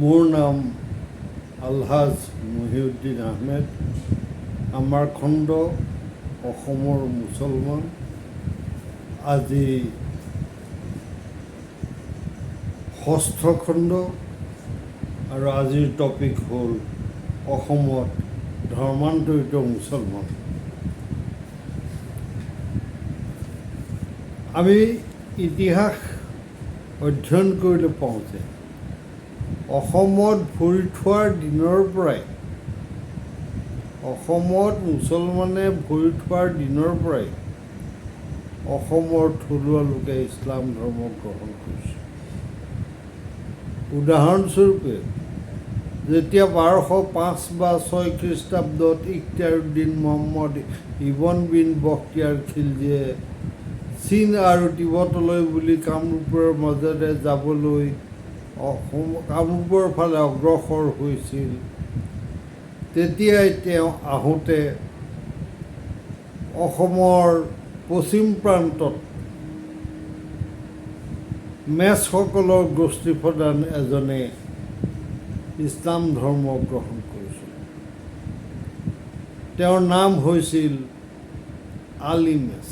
মোৰ নাম আলহাজ মহিউদ্দিন আহমেদ। আমাৰ খণ্ড অসমৰ মুছলমান। আজি ষষ্ঠ খণ্ড আৰু আজিৰ টপিক হ'ল অসমত ধৰ্মান্তৰিত মুছলমান। আমি ইতিহাস অধ্যয়ন কৰিলে পাওঁ যে অসমত ভৰি থোৱাৰ দিনৰ পৰাই, অসমত মুছলমানে ভৰি থোৱাৰ দিনৰ পৰাই অসমৰ থলুৱা লোকে ইছলাম ধৰ্ম গ্ৰহণ কৰিছে। উদাহৰণস্বৰূপে, যেতিয়া 1205 বা 6 খ্ৰীষ্টাব্দত ইখতিয়াৰুদ্দিন মহম্মদ ইবন বিন বখতিয়াৰ খিলজীয়ে চীন আৰু তিব্বতলৈ বুলি কামৰূপৰ মাজেৰে যাবলৈ অসম কামৰূপৰ ফালে অগ্ৰসৰ হৈছিল, তেতিয়াই তেওঁ আহোঁতে অসমৰ পশ্চিম প্ৰান্তত মেচসকলৰ গোষ্ঠী প্ৰধান এজনে ইছলাম ধৰ্ম গ্ৰহণ কৰিছিল। তেওঁৰ নাম হৈছিল আলী মেচ।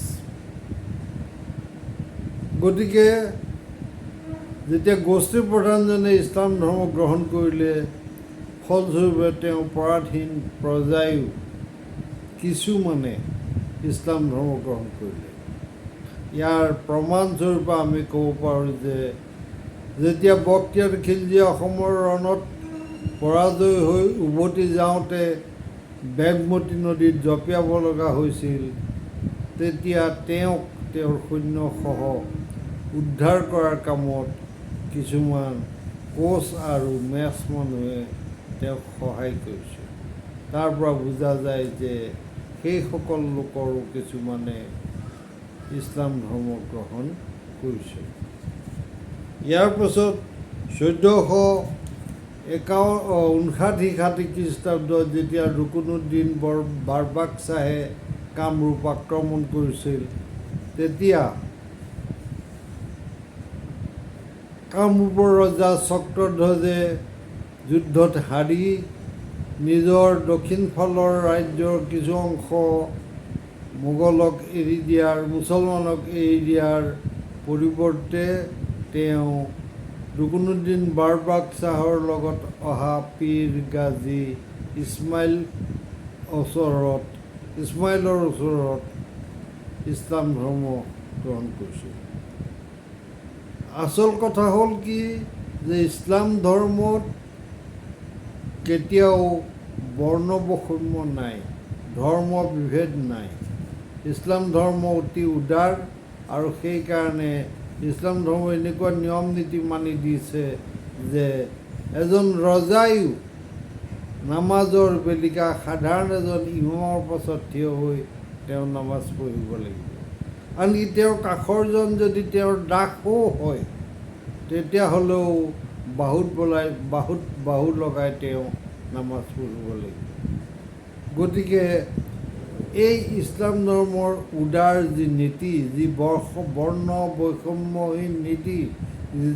গতিকে যেতিয়া গোষ্ঠী প্ৰধানজনে ইছলাম ধৰ্ম গ্ৰহণ কৰিলে, ফলস্বৰূপে তেওঁ পৰাধীন প্ৰজায়ো কিছুমানে ইছলাম ধৰ্ম গ্ৰহণ কৰিলে। ইয়াৰ প্ৰমাণস্বৰূপে আমি ক'ব পাৰোঁ যে যেতিয়া বক্তিয়াৰ খিলজীয়ে অসমৰ ৰণত পৰাজয় হৈ উভতি যাওঁতে বেগমতী নদীত জঁপিয়াব লগা হৈছিল, তেতিয়া তেওঁক তেওঁৰ সৈন্যসহ উদ্ধাৰ কৰাৰ কামত কিছুমান কোচ আৰু মেচ মানুহে তেওঁক সহায় কৰিছিল। তাৰ পৰা বুজা যায় যে সেইসকল লোকৰো কিছুমানে ইছলাম ধৰ্ম গ্ৰহণ কৰিছিল। ইয়াৰ পাছত 1451 59 খ্ৰীষ্টাব্দত যেতিয়া ৰুকুনুদ্দিন বাৰবাক শ্বাহে কামৰূপ আক্ৰমণ কৰিছিল, তেতিয়া কামৰূপৰ ৰজা চক্ৰধ্বজে যুদ্ধত হাৰি নিজৰ দক্ষিণ ফালৰ ৰাজ্যৰ কিছু অংশ মোগলক এৰি দিয়াৰ, মুছলমানক এৰি দিয়াৰ পৰিৱৰ্তে তেওঁ ৰুকুনুদ্দিন বাৰবাক শ্বাহৰ লগত অহা পীৰ গাজী ইছমাইলৰ ওচৰত ইছলাম ধৰ্ম গ্ৰহণ কৰিছিল। আচল কথা হ'ল কি যে ইছলাম ধৰ্মত কেতিয়াও বৰ্ণ বৈষম্য নাই, ধৰ্ম বিভেদ নাই। ইছলাম ধৰ্ম অতি উদাৰ আৰু সেইকাৰণে ইছলাম ধৰ্ম এনেকুৱা নিয়ম নীতি মানি দিছে যে এজন ৰজায়ো নামাজৰ বেলিকা সাধাৰণ এজন ইমামৰ পাছত থিয় হৈ তেওঁ নামাজ পঢ়িব লাগিব। আনকি তেওঁৰ কাষৰজন যদি তেওঁৰ দাসো হয়, তেতিয়াহ'লেও বাহুত বলাই বাহুত বাহু লগাই তেওঁ নামাজ পঢ়িব লাগিব। গতিকে এই ইছলাম ধৰ্মৰ উদাৰ যি নীতি, যি বৰ্ণ বৈষম্যহীন নীতি,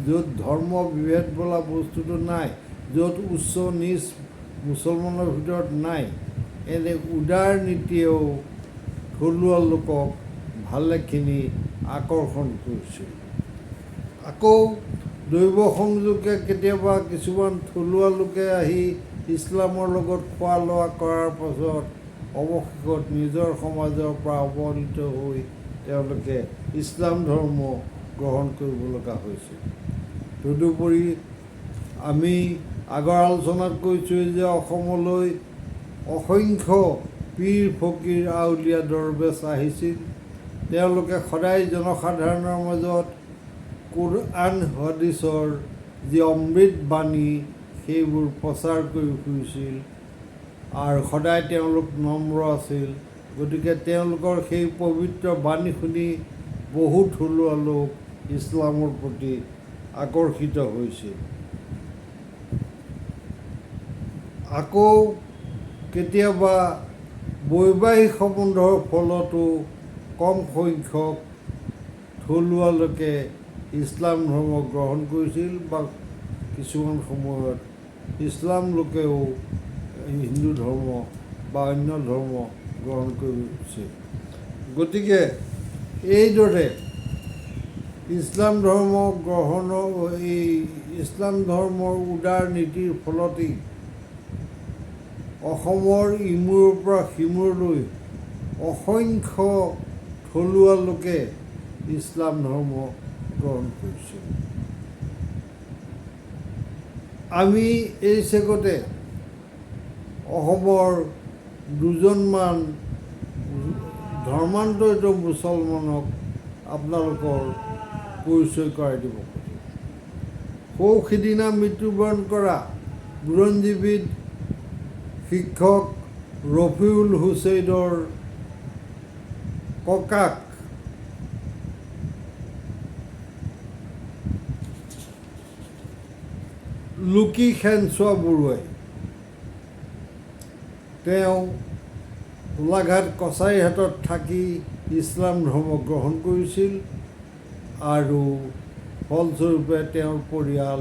য'ত ধৰ্ম বিভেদ বোলা বস্তুটো নাই, য'ত উচ্চ নীচ মুছলমানৰ ভিতৰত নাই, এনে উদাৰ নীতিয়েও থলুৱা লোকক ভালেখিনি আকৰ্ষণ কৰিছিল। আকৌ দৈৱ সংযোগে কেতিয়াবা কিছুমান থলুৱা লোকে আহি ইছলামৰ লগত খোৱা লোৱা কৰাৰ পাছত অৱশেষত নিজৰ সমাজৰ পৰা অৱহেলিত হৈ তেওঁলোকে ইছলাম ধৰ্ম গ্ৰহণ কৰিব লগা হৈছিল। তদুপৰি আমি আগৰ আলোচনাত কৈছোঁ যে অসমলৈ অসংখ্য পীৰ ফকীৰ আউলীয়া দৰবেশ আহিছিল। তেওঁলোকে সদায় জনসাধাৰণৰ মাজত কোৰআন হাদিছৰ যি অমৃত বাণী, সেইবোৰ প্ৰচাৰ কৰি ফুৰিছিল আৰু সদায় তেওঁলোক নম্ৰ আছিল। গতিকে তেওঁলোকৰ সেই পবিত্ৰ বাণী শুনি বহু থলুৱা লোক ইছলামৰ প্ৰতি আকৰ্ষিত হৈছিল। আকৌ কেতিয়াবা বৈবাহিক সম্বন্ধৰ ফলতো কম সংখ্যক থলুৱা লোকে ইছলাম ধৰ্ম গ্ৰহণ কৰিছিল বা কিছুমান সময়ত ইছলাম লোকেও হিন্দু ধৰ্ম বা অন্য ধৰ্ম গ্ৰহণ কৰিছে। গতিকে এইদৰে ইছলাম ধৰ্ম গ্ৰহণৰ, এই ইছলাম ধৰ্মৰ উদাৰ নীতিৰ ফলতেই অসমৰ ইমূৰৰ পৰা সিমূৰলৈ অসংখ্য থলুৱা লোকে ইছলাম ধৰ্ম গ্ৰহণ কৰিছিল। আমি এই চেগতে অসমৰ দুজনমান ধৰ্মান্তৰিত মুছলমানক আপোনালোকৰ পৰিচয় কৰাই দিব খোজোঁ। সৌ সিদিনা মৃত্যুবৰণ কৰা বুৰঞ্জীবিদ শিক্ষক ৰফিউল হুছেইনৰ ককাক লুকী খেনচোৱা বৰুৱাই, তেওঁ গোলাঘাট কছাৰীহাটত থাকি ইছলাম ধৰ্ম গ্ৰহণ কৰিছিল আৰু ফলস্বৰূপে তেওঁৰ পৰিয়াল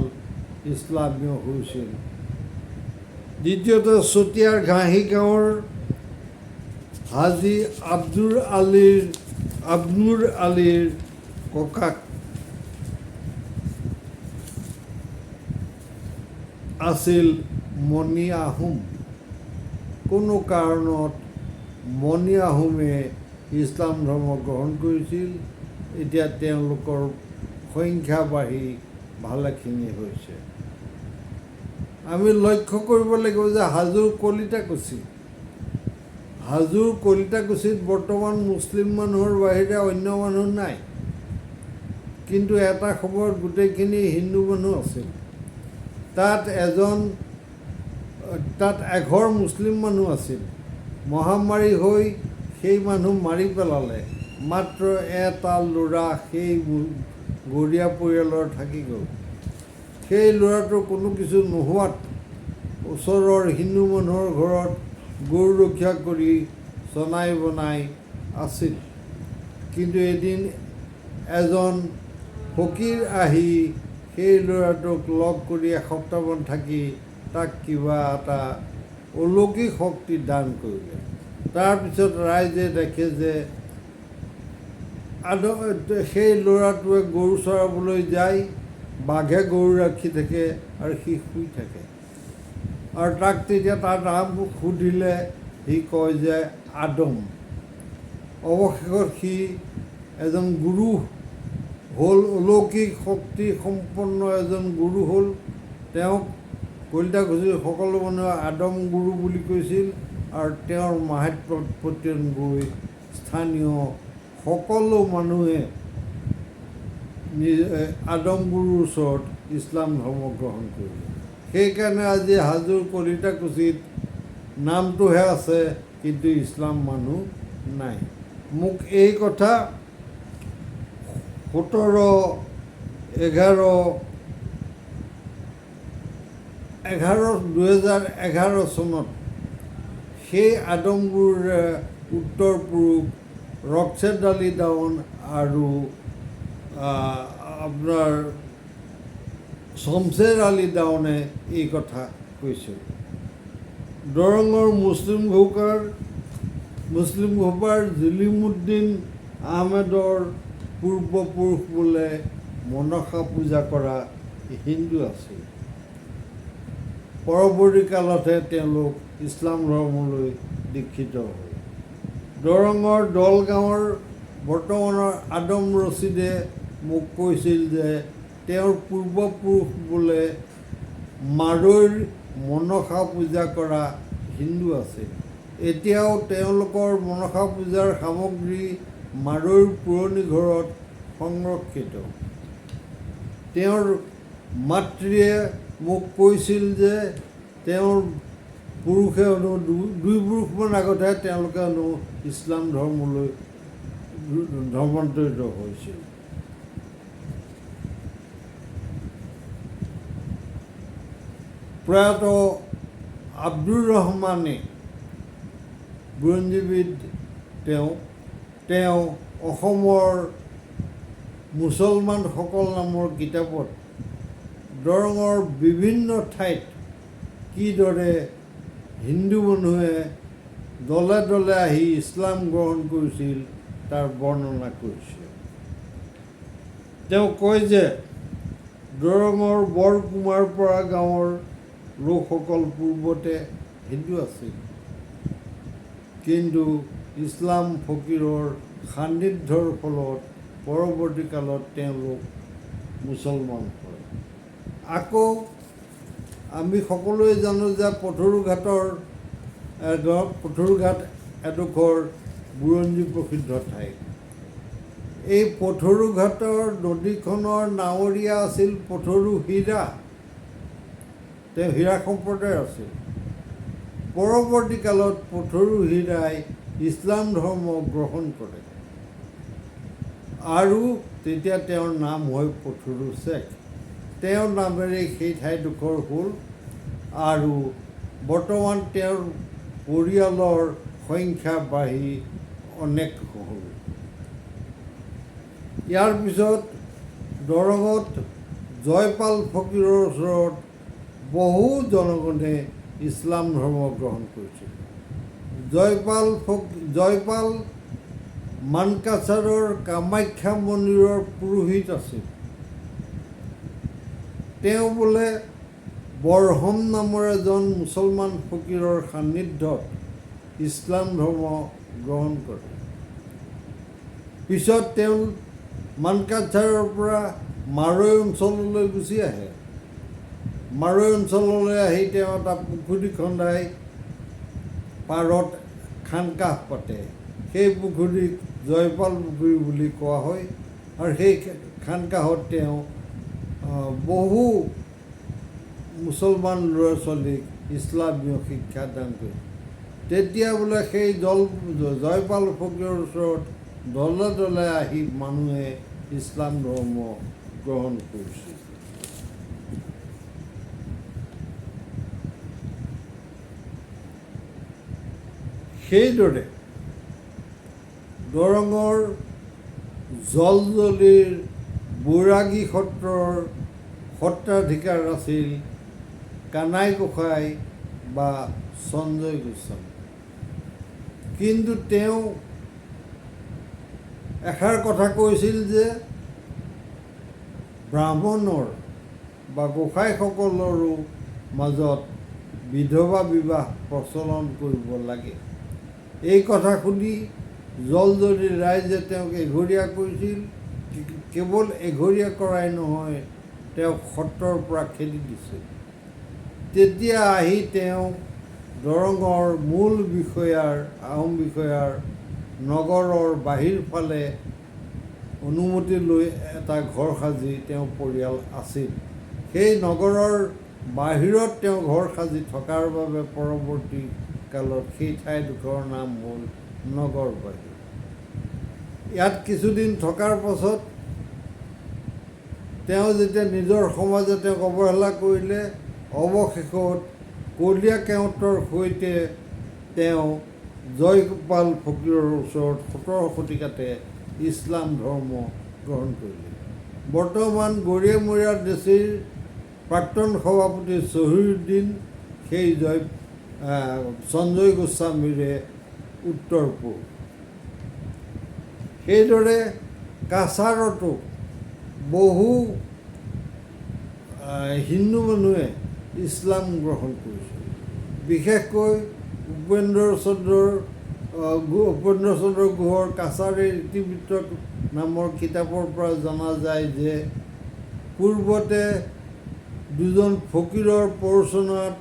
ইছলামীয় হৈছিল। দ্বিতীয়তে চতিয়াৰ ঘাঁহী গাঁৱৰ হাজী আব্দুৰ আলীৰ ককাক আছিল মণি আহোম। কোনো কাৰণত মণি আহোমে ইছলাম ধৰ্ম গ্ৰহণ কৰিছিল। এতিয়া তেওঁলোকৰ সংখ্যা বাঢ়ি ভালেখিনি হৈছে। আমি লক্ষ্য কৰিব লাগিব যে হাজোৰ কলিতাকুছিত বৰ্তমান মুছলিম মানুহৰ বাহিৰে অন্য মানুহ নাই, কিন্তু এটা সময়ত গোটেইখিনি হিন্দু মানুহ আছিল। তাত এঘৰ মুছলিম মানুহ আছিল। মহামাৰী হৈ সেই মানুহ মাৰি পেলালে, মাত্ৰ এটা ল'ৰা সেই গৰীয়া পৰিয়ালৰ থাকি গ'ল। সেই ল'ৰাটোৰ কোনো কিছু নোহোৱাত ওচৰৰ হিন্দু মানুহৰ ঘৰত গৰু ৰখীয়া কৰি চনাই বনাই আছিল। কিন্তু এদিন এজন ফকীৰ আহি সেই ল'ৰাটোক লগ কৰি এসপ্তাহমান থাকি তাক কিবা এটা অলৌকিক শক্তি দান কৰিলে। তাৰপিছত ৰাইজে দেখে যে সেই ল'ৰাটোৱে গৰু চৰাবলৈ যায়, বাঘে গৰু ৰাখি থাকে আৰু সি শুই থাকে। আৰু তাক তেতিয়া তাৰ নাম সুধিলে সি কয় যে আদম। অৱশেষত সি এজন গুৰু হ'ল, অলৌকিক শক্তি সম্পন্ন এজন গুৰু হ'ল। তেওঁক কলিতাকুছিৰ সকলো মানুহে আদম গুৰু বুলি কৈছিল আৰু তেওঁৰ মাহাত্ম্যত পতিয়ন গৈ স্থানীয় সকলো মানুহে আদম গুৰুৰ ওচৰত ইছলাম ধৰ্ম গ্ৰহণ কৰিলে। সেইকাৰণে আজি হাজোৰ কলিতাকুছিত নামটোহে আছে, কিন্তু ইছলাম মানুহ নাই। মোক এই কথা 17/11/2011 চনত সেই আদম গুৰুৰে উত্তৰ পুৰুষ ৰকছেদ আলী দাউন আৰু আপোনাৰ শমছেৰ আলী দাউনে এই কথা কৈছিল। দৰঙৰ মুছলিম ঘোকাৰ জলিমুদ্দিন আহমেদৰ পূৰ্বপুৰুষ বোলে মনসা পূজা কৰা হিন্দু আছিল। পৰৱৰ্তী কালতহে তেওঁলোক ইছলাম ধৰ্মলৈ দীক্ষিত হ'ল। দৰঙৰ দলগাঁৱৰ বৰ্তমানৰ আদম ৰচিদে মোক কৈছিল যে তেওঁৰ পূৰ্বপুৰুষ বোলে মাৰৈৰ মনসা পূজা কৰা হিন্দু আছিল। এতিয়াও তেওঁলোকৰ মনসা পূজাৰ সামগ্ৰী মাৰৈৰ পুৰণি ঘৰত সংৰক্ষিত। তেওঁৰ মাতৃয়ে মোক কৈছিল যে তেওঁৰ পুৰুষে হেনো দুই পুৰুষমান আগতহে তেওঁলোকে হেনো ইছলাম ধৰ্মলৈ ধৰ্মান্তৰিত হৈছিল। প্ৰয়াত আব্দুৰ ৰহমানে, বুৰঞ্জীবিদ তেওঁ অসমৰ মুছলমানসকল নামৰ কিতাপত দৰঙৰ বিভিন্ন ঠাইত কিদৰে হিন্দু মানুহে দলে দলে আহি ইছলাম গ্ৰহণ কৰিছিল তাৰ বৰ্ণনা কৰিছে। তেওঁ কয় যে দৰঙৰ বৰকুমাৰপৰা গাঁৱৰ লোকসকল পূৰ্বতে হিন্দু আছিল, কিন্তু ইছলাম ফকীৰৰ সান্নিধ্যৰ ফলত পৰৱৰ্তী কালত তেওঁলোক মুছলমান হয়। আকৌ আমি সকলোৱে জানো যে পথৰুঘাট এডোখৰ বুৰঞ্জী প্ৰসিদ্ধ ঠাই। এই পথৰুঘাটৰ নদীখনৰ নাৱৰীয়া আছিল পথৰু হীৰা। তেওঁ হীৰা সম্প্ৰদায়ৰ আছিল। পৰৱৰ্তী কালত পথৰু হীৰাই ইছলাম ধৰ্ম গ্ৰহণ কৰে আৰু তেতিয়া তেওঁৰ নাম হয় পথৰু শ্বেখ। তেওঁৰ নামেৰে সেই ঠাইডোখৰ হ'ল আৰু বৰ্তমান তেওঁৰ পৰিয়ালৰ সংখ্যা বাঢ়ি অনেক হ'ল। ইয়াৰ পিছত দৰঙত জয়পাল ফকীৰৰ ওচৰত বহু জনগণে ইছলাম ধৰ্ম গ্ৰহণ কৰিছিল। জয়পাল মানকাছাৰৰ কামাখ্যা মন্দিৰৰ পুৰোহিত আছিল। তেওঁ বোলে বৰহম নামৰ এজন মুছলমান ফকীৰৰ সান্নিধ্যত ইছলাম ধৰ্ম গ্ৰহণ কৰে। পিছত তেওঁ মানকাছাৰৰ পৰা মাৰৈ অঞ্চললৈ গুচি আহে। মাৰৈ অঞ্চললৈ আহি তেওঁ এটা পুখুৰী খন্দাই পাৰত খানকাহ পাতে। সেই পুখুৰীক জয়পাল পুখুৰী বুলি কোৱা হয় আৰু সেই খানকাহত তেওঁ বহু মুছলমান ল'ৰা ছোৱালীক ইছলামীয় শিক্ষা দান কৰে। তেতিয়া বোলে সেই জয়পাল ফকীৰৰ ওচৰত দলে দলে আহি মানুহে ইছলাম ধৰ্ম গ্ৰহণ কৰিছিল। সেইদৰে দৰঙৰ জলজলিৰ বৈৰাগী সত্ৰৰ সত্ৰাধিকাৰ আছিল কানাই গোসাঁই বা সঞ্জয় গোস্বামী। কিন্তু তেওঁ এষাৰ কথা কৈছিল যে ব্ৰাহ্মণৰ বা গোসাঁইসকলৰো মাজত বিধৱা বিবাহ প্ৰচলন কৰিব লাগে। এই কথা শুনি জলজলিৰ ৰাইজে তেওঁক এঘৰীয়া কৰিছিল। কেৱল এঘৰীয়া কৰাই নহয়, তেওঁক সত্ৰৰ পৰা খেদি দিছিল। তেতিয়া আহি তেওঁ দৰঙৰ মূল বিষয়াৰ, আহোম বিষয়াৰ নগৰৰ বাহিৰ ফালে অনুমতি লৈ এটা ঘৰ সাজি তেওঁ পৰিয়াল আছিল। সেই নগৰৰ বাহিৰত তেওঁ ঘৰ সাজি থকাৰ বাবে পৰৱৰ্তী কালত সেই ঠাইডোখৰৰ নাম হ'ল নগৰ বাহিৰ। ইয়াত কিছুদিন থকাৰ পাছত তেওঁ যেতিয়া নিজৰ সমাজে তেওঁক অৱহেলা কৰিলে, অৱশেষত কলীয়া কেওটৰ সৈতে তেওঁ জয়পাল ফকীৰৰ ওচৰত 17 শতিকাতে ইছলাম ধৰ্ম গ্ৰহণ কৰিলে। বৰ্তমান গৰিয়ামৰীয়া দেশীৰ প্ৰাক্তন সভাপতি চহিৰুদ্দিন সেই সঞ্জয় গোস্বামীৰে উত্তৰ পূব। সেইদৰে কাছাৰতো বহু হিন্দু মানুহে ইছলাম গ্ৰহণ কৰিছিল। বিশেষকৈ উপেন্দ্ৰ চন্দ্ৰ গুহৰ কাছাৰীৰ ইতিবৃত্ত নামৰ কিতাপৰ পৰা জনা যায় যে পূৰ্বতে দুজন ফকীৰৰ প্ৰৰোচনাত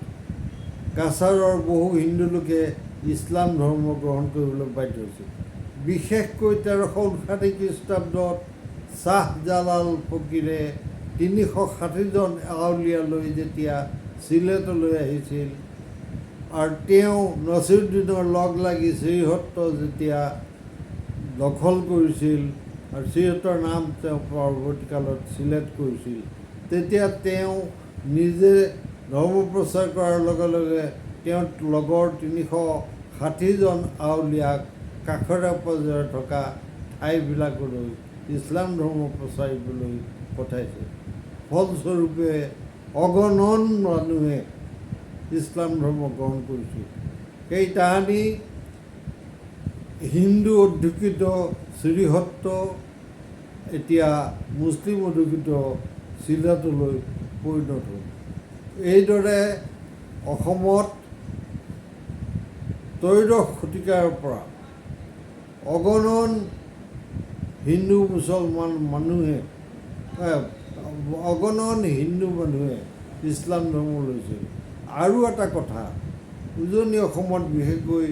কাছাৰৰ বহু হিন্দু লোকে ইছলাম ধৰ্ম গ্ৰহণ কৰিবলৈ বাধ্য হৈছিল। বিশেষকৈ 1359 খ্ৰীষ্টাব্দত শ্বাহ জালাল ফকীৰে 360জন আউলীয়ালৈ যেতিয়া চিলেটলৈ আহিছিল আৰু তেওঁ নছিৰুদ্দিনৰ লগ লাগি শ্ৰীহট্ট যেতিয়া দখল কৰিছিল আৰু শ্ৰীহট্টৰ নাম তেওঁ পৰৱৰ্তী কালত চিলেট কৰিছিল, তেতিয়া তেওঁ নিজে ধৰ্ম প্ৰচাৰ কৰাৰ লগে লগে তেওঁৰ লগৰ 360জন আউলীয়াক কাষৰে পাজৰে থকা ঠাইবিলাকলৈ ইছলাম ধৰ্ম প্ৰচাৰিবলৈ পঠাইছিল। ফলস্বৰূপে অগণন মানুহে ইছলাম ধৰ্ম গ্ৰহণ কৰিছিল। সেই তাহানি হিন্দু অধ্যুষিত শ্ৰীহট্ট এতিয়া মুছলিম অধ্যুষিত চিলহাটলৈ পৰিণত হ'ল। এইদৰে অসমত ত্ৰয়োদশ শতিকাৰ পৰা অগণন হিন্দু মুছলমান মানুহে, অগণন হিন্দু মানুহে ইছলাম ধৰ্ম লৈছিল। আৰু এটা কথা, উজনি অসমত বিশেষকৈ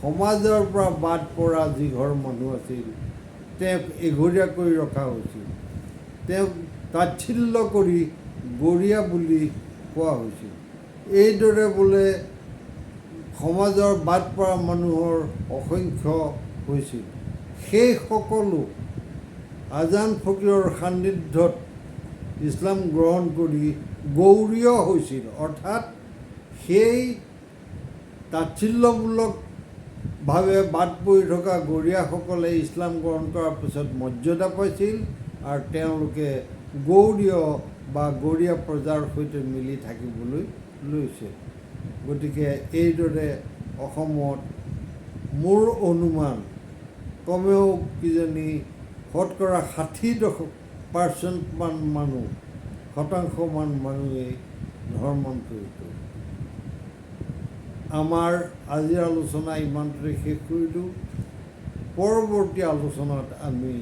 সমাজৰ পৰা বাদ পৰা যি ঘৰ মানুহ আছিল, তেওঁক এঘৰীয়া কৰি ৰখা হৈছিল, তেওঁক তাচ্ছিল্য কৰি গৰীয়া বুলি কোৱা হৈছিল। এইদৰে বোলে সমাজৰ বাদ পৰা মানুহৰ অসংখ্য হৈছিল। সেই সকলো আজান ফকীৰৰ সান্নিধ্যত ইছলাম গ্ৰহণ কৰি গৌৰীয় হৈছিল। অৰ্থাৎ সেই তাচ্ছিল্যমূলকভাৱে বাদ পৰি থকা গৰীয়াসকলে ইছলাম গ্ৰহণ কৰাৰ পিছত মৰ্যাদা পাইছিল আৰু তেওঁলোকে গৌৰীয় বা গৰীয়া প্ৰজাৰ সৈতে মিলি থাকিবলৈ লৈছিল। গতিকে এইদৰে অসমত মোৰ অনুমান কমেও কিজানি শতকৰা 60 পাৰ্চেণ্টমান মানুহ, শতাংশমান মানুহেই ধৰ্মান্তৰিত। আমাৰ আজিৰ আলোচনা ইমানটোতে শেষ কৰিলোঁ। পৰৱৰ্তী আলোচনাত আমি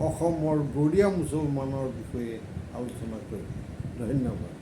অসমৰ গৰীয়া মুছলমানৰ বিষয়ে আলোচনা কৰিম। ধন্যবাদ।